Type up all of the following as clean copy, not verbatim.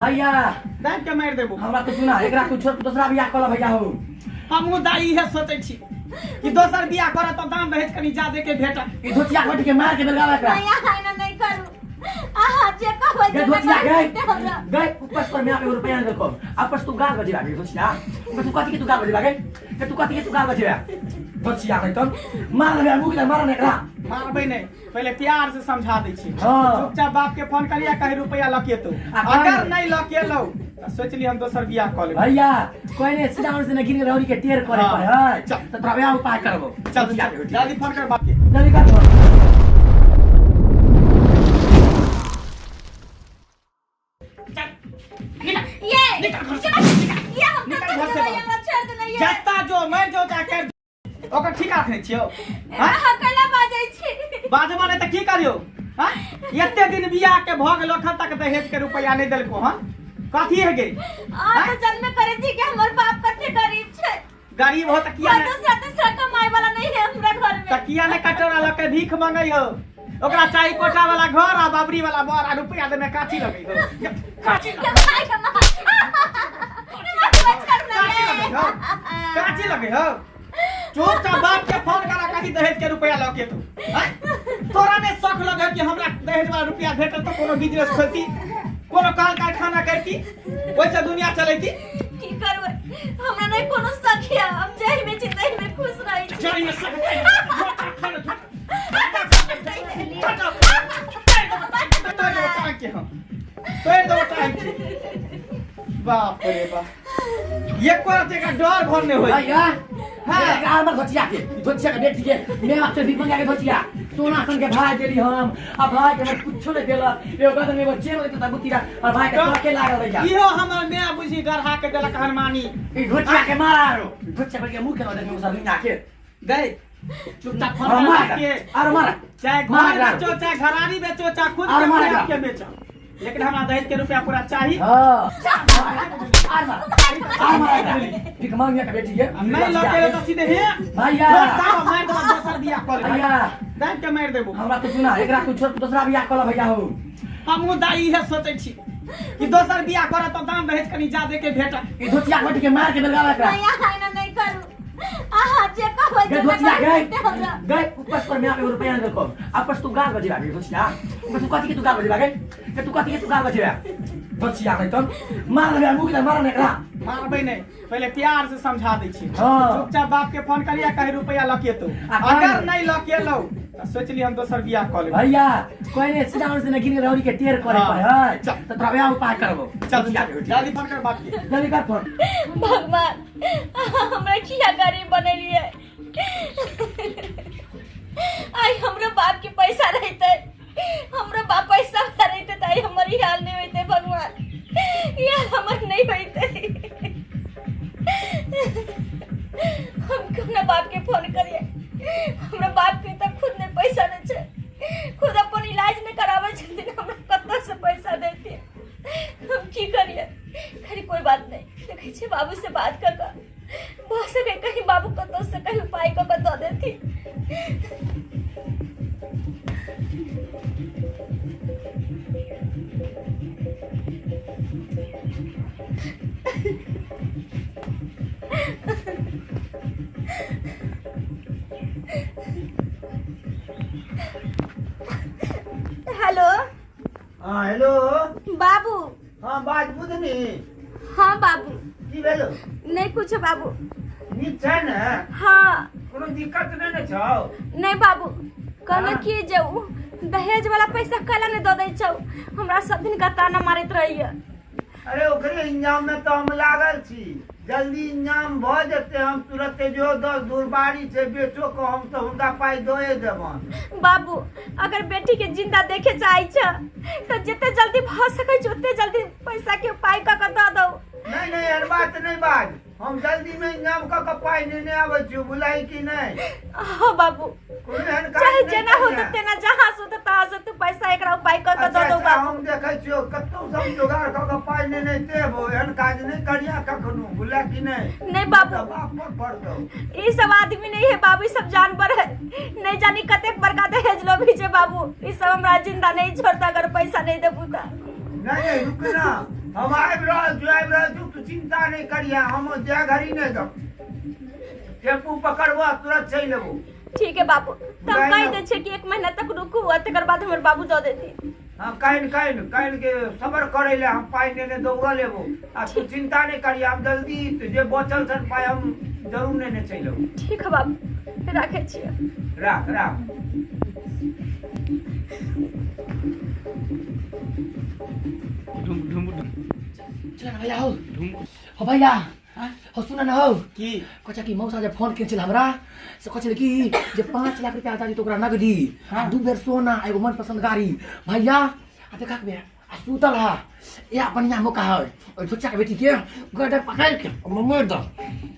भैया दाबि के मारि देबो। हमरा तो सुना, एकरा तू छोड़, दोसरा बियाह कऽ ल भैया हो। हमहूँ दाई इहे सोचै छी कि दोसर बियाह करत तऽ दाम दहेज कनि जादे के भेटत। ई धोतिया घटी के मार के बेलगावा एकरा। भैया एना नहि करू, अहाँ जे कहबै गए से धोतिया गए हमरा। गए ऊपर पर में आके रुपया नहीं देखो आपस। तू गाल बजेबा गए धोतिया, ऊपर तू कथी के तू गाल बजेबा गए के? तू कथी के तू गाल बजेबा धोतिया? नहीं तो मार ले मुंह के, मार ने एकरा। मारबै नहि, पहिले प्यार से समझा दै छी। हाँ। चुपचाप बाप के फोन करिया, कही रुपया लऽ के एतौ। आ कहीं- अगर नहि लऽ के एलौ तऽ सोचली हम दोसर बियाह कऽ लेबै। भैया कोई ने सीधा से न गिर रौरी के टेर करे हाँ। पर है। चल। तो तोरा वह उपाय करबो। चल धोतिया के होती। जल्दी फोन कर बाप के। जल्दी कर फोन। ये निकल घर से। ये हम निकल कतऽ घर से जेबै? बाहर। हमरा छोड़ि देने ये। जत्ता जो मरि जो जा कर ओकर ठिका रखने छियौ? हाँ? अहाँ कैला बाजै छी? बाजबो नहि तऽ की करियौ? हाँ? एते दिन बियाह के भऽ गेल, अखन तक दहेज के रुपया नहि देलको हन, कथी है गे? अहाँ तऽ जनबे करै छी कि हमर बाप कते गरीब छै। गरीब हो तऽ किया कोई ने दूसरा तीसरा कमाई वाला नहीं है हमरा घर में। तऽ किया ने कटोरा लऽ के भीख मंगै हो? ओकरा चाही कोठा वाला घर आ बाबरी वाला बर, आ रुपया देमे काची लगै हो? काची के भाई के माँ। काची लगै हो? काची लगै हो? चुपचाप बाप के फोन करा, कही दहेज के रुपया लऽ के तू। आँय? तोरा ने शौक लगे कि हमरा दहेज वाला रुपया भेटत तऽ कोनो बिजनेस खोलती, कोनो कल कारखाना करती, ओहिसँ दुनिया चलैती। की करबै, हमरा नहीं कोनो शक है, हम जाहि में छी ताहि में खुश रहै छी। जड़ी में शक नहीं। तोड़ देबो टांग के हम, तोड़ देबो टांग के। बाप रे बाप, एको रत्ती का डर भर नहीं होई। भैया। हाँ। हाँ, हमर धोतिया के, धोतिया के बेटी के मेरे बाप से भीख मंगा के धोतिया सोना सन के भाई देली हम, आ भाई के हमर कुछो नहीं देलक। एगो गदन में एगो चेन लेते त बुतिरा और भाई के सड़के लागल भैया। इहो हमर माय बुझी गढ़ा के देलक हनुमानी। ई धोतिया के मारा आरो धोतिया के मुंह के न देखमे उसर के गए चुपचाप फोन और कर मारा बाप के। और मारा। चाहे मारा घर एकरा। बेचो, चाहे घरारी बेचो, चाहे खुद और के मारा अपने आप एकरा। के बेचो, लेकिन हमरा दहेज के रुपया पूरा चाही। हाँ, आर मारा, आर मारा एकरा। भीख मांगिया के बेटी के। नहीं लगे तो सीधे हे भैया। छोड़, मार देबो, दोसर बियाह कऽ लेबै। भैया। दाबि के मारि देबो। हमरा तो सुना, एकरा तू छोड़, दोसरा बियाह कऽ ल भैया हो। हमहूँ दाई इहे सोचै छी कि दोसर बियाह करत तऽ दाम दहेज कनि जादे के भेटत। ई धोतिया घटी के मार के बेलगावा एकरा। भैया एना नहि करू, अहाँ जे कहबै गए से धोतिया गए हमरा। गए ऊपर पर में आके रुपया नहीं देखो आपस। तू गाल बजेबा गए धोतिया, ऊपर तू कथी के तू गाल बजेबा गए के? तू कथी के तू गाल बजेबा धोतिया? नहीं तो मार ले मुंह के, मार ने एकरा। मारबै नहि, पहिले प्यार से समझा दै छी। हाँ। चुपचाप बाप के फोन करिया, कही रुपया लऽ के एतौ। आ कहीं- अगर नहि लऽ के एलौ तऽ सोचली हम दोसर बियाह कऽ लेबै। भैया कोई ने सीधा से न गिर रौरी के टेर करे हाँ। पर है। चल। तो तोरा वह उपाय करबो। चल धोतिया के होती। जल्दी फोन कर बाप के। जल्दी कर फोन। भगवान, हमरा किया गरीब बनेलिए? आइ हमरो बाप के पैसा रहते, हमरो बाप पैसा रहते तऽ आइ हमर ई हाल नहीं होते। भगवान, ई हाल हमर नहीं होते। हम कोना बाप के फोन करिए? हमरा बाप के तऽ खुद नहीं पैसा नहीं छै, खुद अपन इलाज नहीं कराबै छथिन, हमरा कतऽ से पैसा देतियै? हम की करिए? खैर कोई बात नहीं, देखै छियै बाबू से बात कर कऽ, भऽ सकै कहीं बाबू कतौ से कहीं उपाय कऽ कऽ दऽ देथिन। हेलो। हाँ, हेलो। बाबू। हाँ, बाज बुधनी। हाँ बाबू। की भेलो? नहीं कुछ बाबू। नीक छै ने? हाँ। कोनो दिक्कत नहि ने छौ? नहीं बाबू, कहने हाँ। की जे उ दहेज वाला पैसा कैला नहीं दऽ दै छौ? हमरा सब दिन का ताना मारैत रहैया। अरे, ओकरे इंजाम में तऽ हम लागल छी, जल्दी इंजाम भऽ जेतै। हम तुरते जो 10 धूर बाड़ी छै बेचो कऽ हम तऽ हुनका पाइ दए देबनि। बाबू, अगर बेटी के जिंदा देखे चाहे छ तऽ जते जल्दी भऽ सकै छै ओते जल्दी पैसा के उपाय कऽ कऽ दऽ दौ। नहि नहि, एहन बात नहि बाज, हम जल्दी में इंजाम कऽ कऽ पाइ नेने आबै छी, बुझलही कि नहि? हाँ बाबू। कोनो एहन काज चाहे नहि जेना हो करिहे। तेना, जहाँ से होतै तहाँ से तू पैसा एकरा उपाय कऽ कऽ दऽ अच्छा दौ। अच्छा। बाबू, हम देखै छियौ, कतौ से हम जोगाड़ कऽ कऽ पाइ नेने देबौ। एहन काज नहि करिहे कखनो, बुझलह कि नहि? नहीं बाबू। तऽ बाप पर पड़तौ। ई सब आदमी नहीं है बाबू, ई सब जानवर है। नहीं जानी कतेक बड़का दहेज लोभी छै बाबू। ई सब हमरा जिंदा नहीं छोड़ता अगर पैसा नहीं देबू तऽ। नहि नहि, रुक ना, हम आबि रहल छी, आबि रहल छी, तू चिंता नहि करिहे, हम जाय घड़ी नहि दब, टेम्पू पकड़बो तुरंत चलि एबो। ठीक है बाबू, तऽ हम कहि दै छियै कि 1 महीना तक रुकू आ तकर बाद हमर बाबू दऽ देथिन। हाँ, काल्हि काल्हि काल्हि के सबर करै लए हम पाइ नेने दौड़ल एबो, आ तू चिंता नहि करिहे, हम जल्दी जे बचल छन पाइ हम जरूर नेने चलि एबो। ठीक है बाबू, राखै छियै। राख राख। चल ना भैया, हो हो भैया, हो सुन ना हो। की? कहै कि मौसा जे फोन केने छल हमरा से कहै छलै कि जे 5 लाख रुपया दी तो ओकरा नगदी, आ 2 बेर सोना, एगो मनपसंद गाड़ी। भैया आ देखा के भैया आ सुतल है, या बढ़िया मौका है ओहि बच्चा के बेटी के गर्दन पकड़ के मर दऽ,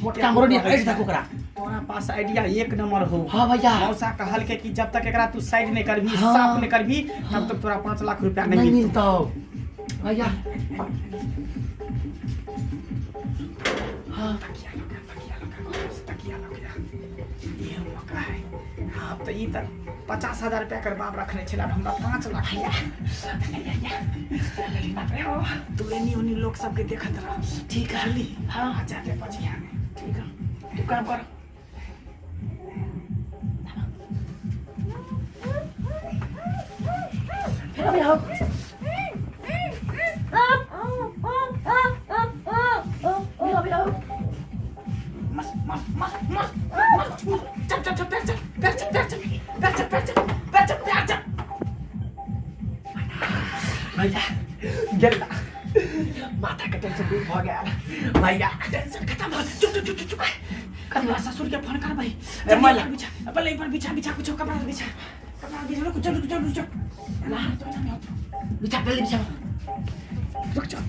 मोटका मरोनी ऐठ दऽ ओकरा। तोरा पास आइडिया एक नंबर हो। हाँ भैया। मौसा कहल के कि जब तक एकरा तू साइड नहीं करबी, हाँ। साफ नहीं करबी, तब तक तोरा 5 लाख रुपया नहीं नहीं मिलतौ। मिलतौ भैया। हाँ। तकिया लगा, तकिया लगा, तकिया लगा। ये मौका है। हाँ, तो ई त 50,000 रुपया कर बाप रखने छला, अब हमरा 5 लाख भैया, भैया, भैया। तू एनी ओनी लोग सबके देखत रह। ठीक है। बुझली? हाँ। जाके बचिया। ठीक है, तू काम कर। फिर अभी आओ। फिर अभी आओ। मस मस मस मस मस मस, चल चल चल, पैर चल पैर चल पैर चल पैर चल पैर चल पैर चल पैर चल। भैया गेला, माथा के टेंशन दूर भऽ गेल भैया, टेंशन खत्म भऽ। चुप चुप चुप चुप। कथी? ससुर के फोन कर भाई। ए, महिला। बिछा, पहले एक बार बिछा बिछा, कुछ कपड़ा बिछा, कपड़ा बिछा, रुक चल रुक चल रुक चल। ला तो ना बिछा, जल्दी बिछा। रुक चल।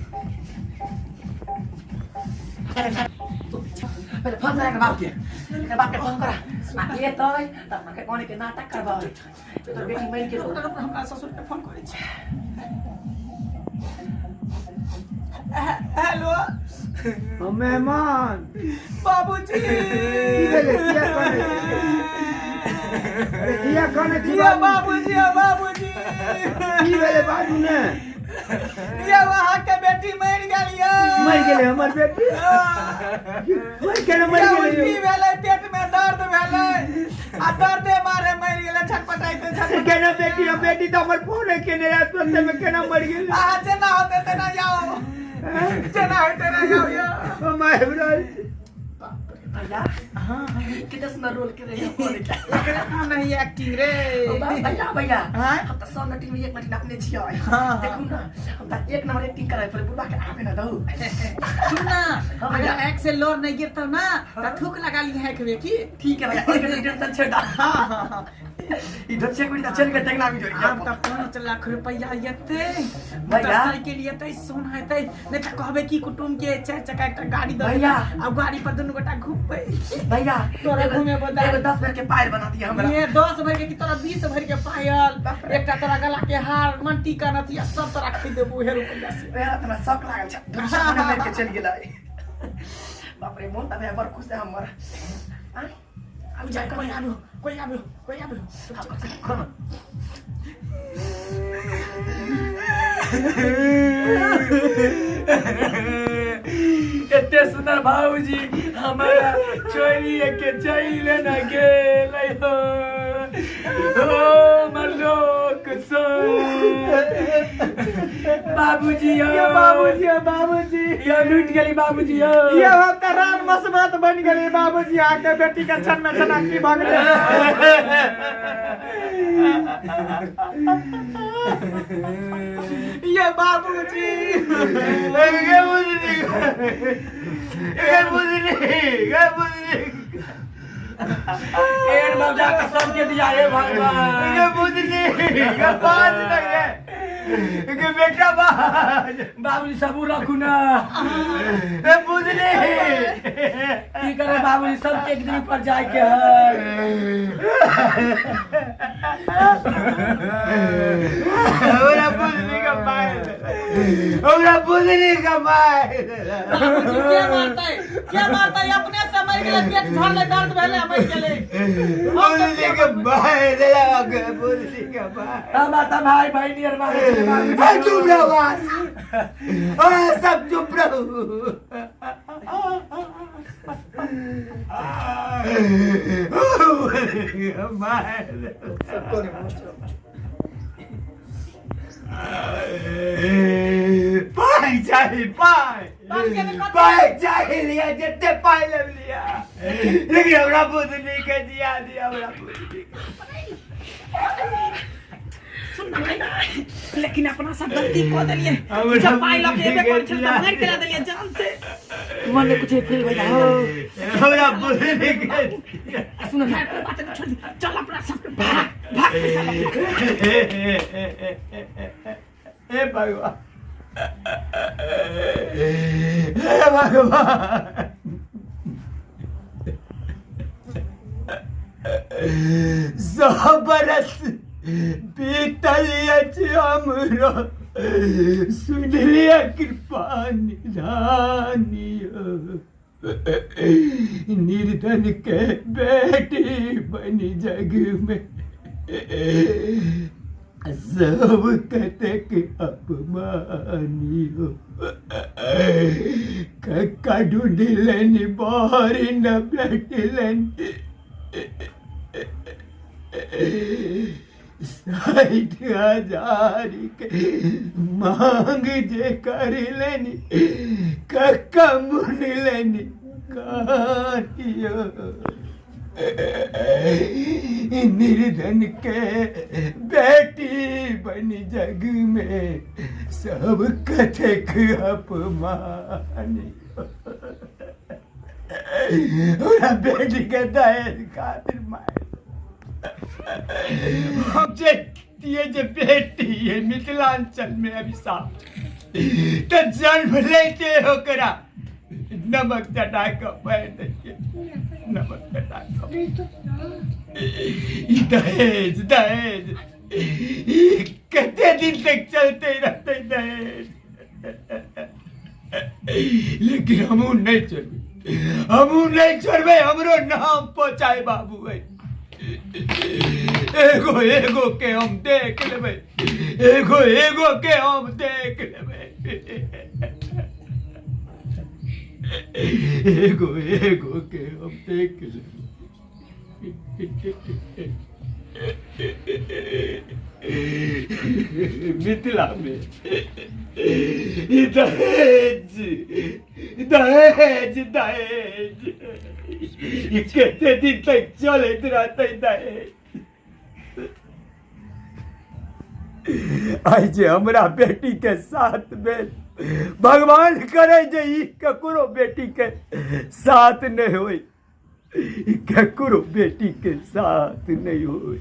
पहले फोन करा एकर बाप के, एकर बाप के फोन करा। आ ये तय त के कोने के नाटक करबै तोर बेटी मरि गेल। रुक रुक, हमरा ससुर के फोन करै छी। हेलो। हम मेहमान। बाबूजी। की भेलै? किया कनै छी? अरे किया कनै छी? ये बाबूजी, ये बाबूजी। की भेलै बाजू ने? ये वहाँ के बेटी मरि गेल ये। मरि गेलै हमर बेटी? मरि केना मरि ये गेलै? उल्टी भेलै, पेट में दर्द भेलै आ दर्दे मारे मरि गेलै, छटपटाइते छटपटाइते। केना बेटी? हम बेटी तऽ हमर फोन केने रहै, तुरंते में केना मरि गेलै? अहाँ जेना होतै तेना जाओ, जेना होतै तेना जाओ ये। हम आबि रहल छी। भैया, कितना सुंदर रोल के रही फोन के। एकरा नाम नहीं एक्टिंग रे। भैया भैया, हाँ? हम तऽ सब नटी में एक नटी अपने छियै। हाँ। देखू ना, हम तऽ एक नंबर एक्टिंग करै पर बुढ़बा के आबे ना दऊ। सुन ना, हाँ भैया। अगर एक से लोर नहीं गिरतो ना तो थूक लगा ली है के की। ठीक है भैया, एक टेंशन छोड़ दा। हाँ हाँ हाँ। ई धोचिया के बेटी तऽ चलि गेल टेंगना भी जोड़ आब तऽ 5 लाख रुपया एतै, भैया। मोटरसाइकिल एतै, सोना एतै, नहि तऽ कहबै कि कुटुम के 4 चक्का एकटा गाड़ी दऽ भैया। आ गाड़ी पर दुनू गोटा घुमबै। भैया, तोरा घुमेबो दाइ। एगो 10 भर के पायल बना दिया हमरा। ये 10 भर के कि तोरा 20 भर के पायल, एकटा तोरा गला के हार, मनटीका नथिया सब तोरा खरीद देबो उहे रुपया से। भैया तोरा शौक लागल छै, धोचिया अपने मारि के चलि गेलै। बाप रे, मोन तऽ भैया बड़ खुश है हमर। आँय? आबि जाए, कोई आबो, कोई आबो, कोई आबो। कोन? एते सुंदर भाऊजी हमारा छोरी के चल न गेलै हो, हो मरलोक सो। बाबूजी यो, ये बाबूजी, ये बाबूजी। यो लूट गेली बाबूजी यो। ये हम तऽ रान मसमत बन गेली बाबूजी, आके बेटी के क्षण में चनाकी भऽ गेलै। ये बाबूजी। गे बुझली, गे बुझली, गे बुझली। एन बाबा के सबके दिया हे भगवान। गे बुझली, गे बाज लगे, गे बेटा बाज। बाबूजी सबूर रखू ना। ए बुझली। की करे बाबूजी, सबके एक दिन पर जाए के है। हमरा बुझली का पायल, हमरा बुझली का पायल। बाबूजी के मारतै, के मारतै? अपने से मरि गेलै, पेट झरलै, दर्द भेलै, मरि गेलै। बुझली के पायल, बुझली के पायल। हम तऽ भाई बहिनी आर मारे। ए, चुप रहो आज आ, सब चुप रहो। पाइ चाही, पाइ, पाइ चाही। लिया जते पाइ लेब लिया, लेकिन हमरा बुझनी के जिया दिया, हमरा बुझनी के। सुन ना भाई, लेकिन अपना सब गलती कऽ देलियै। हमरा जब पाइ लऽ के एबे करै छल तऽ जिया मारि केना देलियै जान से? मन में कुछ फील भइल हो। हमरा बुझनी के। सुन ना। खैर, कोई बात नहीं, छोड़ दे। चल अपना सब भाग भाग, पैसा लऽ के। हे भगवान, हे भगवान, 100 बरस बीतल अछि हमरो, सुनलियै कृपा निधान निर्धन के बेटी बनी जग में सब कतेक अपमानियो। कक्का ढूंढलनि, बाहर न भेटलनि। 60,000 के मांग जे करलनि, कक्का मुनलनि काटियो। निर्धन के बेटी बनी जग में सब कतेक अपमान। हमरा बेटी के दहेज खातिर मार। हम चाहतिए जे बेटी है मिथिलांचल में अभिशाप तऽ जन्म लेते ओकरा नमक चटा कऽ मारि दैतियै, नमक चटा कऽ। ई दहेज, दहेज ई कते दिन तक चलते रहते दहेज? लेकिन हमहूँ नहि छोड़बै, हमहूँ नहि छोड़बै। हमरो नाम पहुँचाए बाबू है। एगो एगो के हम देख लेबै, एगो एगो के हम देख लेबै, एगो एगो के हम देख लेबै। मिथिला में ई दहेज, दहेज, दहेज ई कते दिन तक चलैत रहतै दहेज? आइ जे हमरा बेटी के साथ भेल, भगवान करे जे ई ककरो बेटी के साथ नहीं होई, ई ककरो बेटी के साथ नहीं होई।